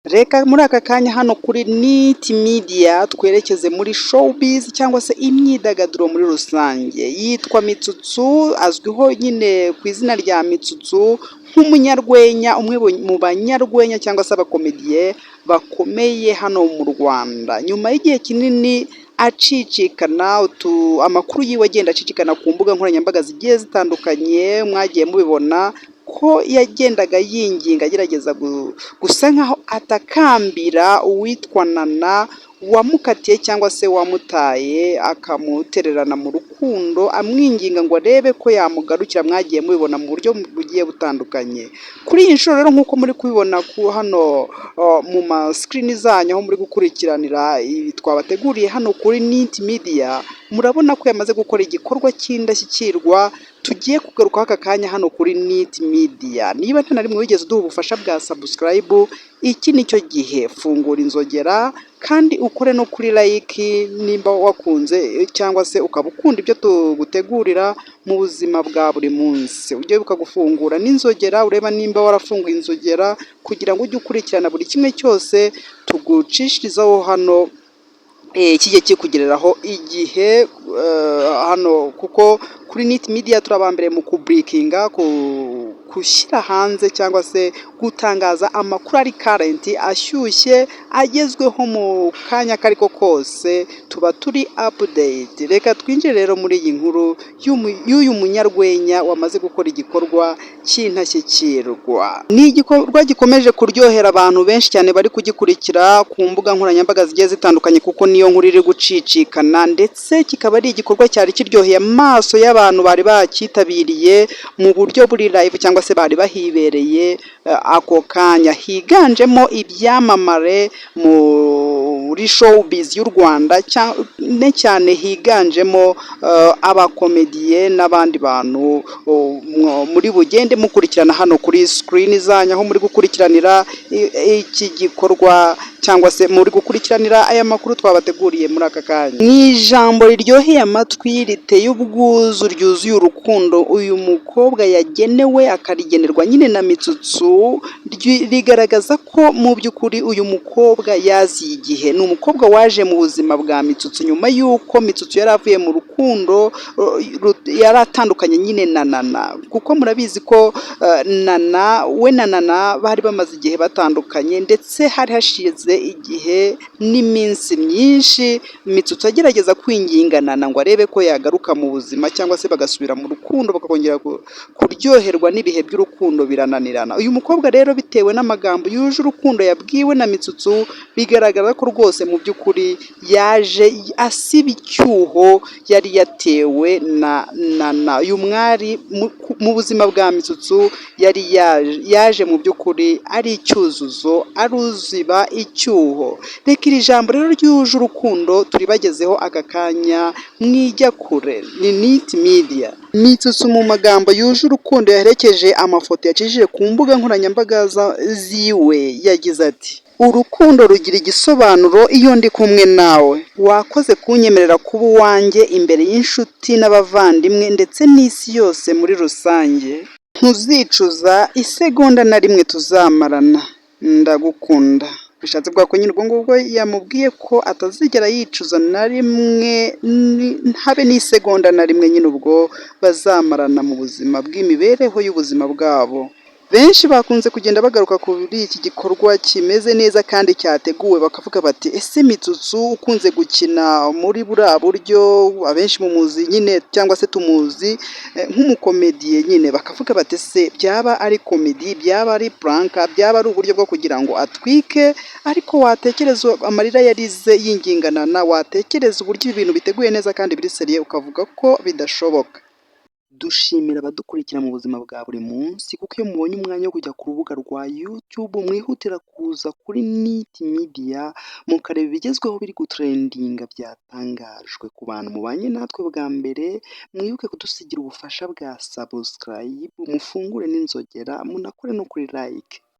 Reka muri aka kanya hano kuri Niti Media twerekeze muri showbiz cyangwa se imyidagaduro muri rusange. Yitwa Mitsutsu, azwiho nyine ku izina rya Mitsutsu nk'umunyarwenya, umwe mu banyarwenya cyangwa se abakomediye bakomeye hano mu Rwanda. Nyuma y'igihe kinini acicikana, amakuru yiwe agenda acicikana ku mbuga nkoranyambaga zigiye zitandukanye, mwagiye mubibona ko yagendaga yinginga, agerageza gusa nkaho atakambira uwitwa Nana wamukatiye cyangwa se wamutaye, akamutererana mu rukundo, amwinginga ngo arebe ko yamugarukira. Mwagiye mubibona mu buryo bugiye butandukanye. Kuri iyi nshuro rero, nk'uko muri kubibona hano mu ma screen zanyu aho muri gukurikiranira ibi twabateguriye hano kuri Niti Media, murabona ko yamaze gukora igikorwa cy'indashyikirwa tugiye kugarukaho aka kanya hano kuri Niti Media. Niba nta na rimwe wigeze uduha ubufasha bwa subscribe, iki nicyo gihe. Fungura inzogera kandi ukore no kuri like nimba wakunze cyangwa se ukaba ukunda ibyo tugutegurira mu buzima bwa buri munsi. Ujye wibuka gufungura n'inzogera, ureba nimba warafunguye inzogera kugira ngo ujye ukurikirana buri kimwe cyose tugucishirizaho hano, kijye kikugereraho igihe hano, kuko kuri Niti Media turi aba mbere mu kubreakinga, gushyira hanze cyangwa se gutangaza amakuru ari current, ashyushye, agezweho mu kanya ako ari ko kose, tuba turi update. Reka twinjire rero muri iyi nkuru y'uyu munyarwenya wamaze gukora igikorwa cy'intashyikirwa. Ni igikorwa gikomeje kuryohera abantu benshi cyane bari kugikurikira ku mbuga nkoranyambaga zigiye zitandukanye, kuko niyo nkuru iri gucicikana, ndetse kikaba ari igikorwa cyari kiryoheye amaso y'abantu bari bacyitabiriye mu buryo buri live cyangwa se bari bahibereye ako kanya. Higanjemo ibyamamare muri showbiz y'u Rwanda, cyane cyane higanjemo abakomediye n'abandi bantu muri bugende mukurikirana hano kuri screen zanyu aho muri gukurikiranira iki gikorwa cyangwa se muri gukurikiranira aya makuru twabateguriye muri aka kanya. Mu ijambo riryoheye amatwi, riteye ubwuzu, ryuzuye urukundo, uyu mukobwa yagenewe akarigenerwa nyine na Mitsutsu, rigaragaza ko mu by'ukuri uyu mukobwa yaziye igihe. Ni umukobwa waje mu buzima bwa Mitsutsu nyuma y'uko Mitsutsu yari avuye mu rukundo, yari atandukanye nyine na Nana, kuko murabizi ko Nana we na Nana bari bamaze igihe batandukanye, ndetse hari hashize igihe n'iminsi myinshi Mitsutsu agerageza kwinginga Nana ngo arebe ko yagaruka mu buzima cyangwa se bagasubira mu rukundo, bakongera kuryoherwa n'ibihe by'urukundo, birananirana. Uyu mukobwa rero, bitewe n'amagambo yuje urukundo yabwiwe na Mitsutsu, bigaragara ko rwose mu by'ukuri yaje asiba icyuho yari yatewe na Nana. Uyu mwari mu buzima bwa Mitsutsu yari yaje mu by'ukuri ari icyuzuzo, ari uziba icyuho. Reka iri jambo rero ryuje urukundo turibagezeho aka kanya, mwijya kure, ni Niti Media. Mitsutsu mu magambo yuje urukundo yaherekeje amafoto yacishije ku mbuga nkoranyambaga ziwe yagize ati: "Urukundo rugira igisobanuro iyo ndi kumwe nawe. Wakoze kunyemerera kuba uwanjye imbere y'inshuti n'abavandimwe ndetse n'isi yose muri rusange. Ntuzicuza isegonda na rimwe tuzamarana. Ndagukunda." Bishatse kuvuga ko nyine ubwo ngubwo yamubwiye ko atazigera yicuza na rimwe, habe n'isegonda na rimwe nyine ubwo bazamarana mu buzima bw'imibereho y'ubuzima bwabo. Benshi bakunze kugenda bagaruka kuri iki gikorwa kimeze neza kandi cyateguwe, bakavuga bati: "Ese Mitsutsu ukunze gukina muri buriya buryo, abenshi mumuzi nyine cyangwa se tumuzi nk'umukomediye nyine", bakavuga bati: "Ese byaba ari comedy, byaba ari prank, byaba ari uburyo bwo kugira ngo atwike?" Ariko watekereza amarira yarize yingingana, watekereza uburyo ibintu biteguye neza kandi biri sérieux, ukavuga ko bidashoboka. Dushimira abadukurikira mu buzima bwa buri munsi, kuko iyo mubonye umwanya wo kujya ku rubuga rwa YouTube mwihutira kuza kuri Niti Media mukareba ibigezweho biri gutrendinga byatangajwe. Ku bantu mubanye natwe bwa mbere, mwibuke kudusigira ubufasha bwa subscribe, mufungure n'inzogera, munakore no kuri like.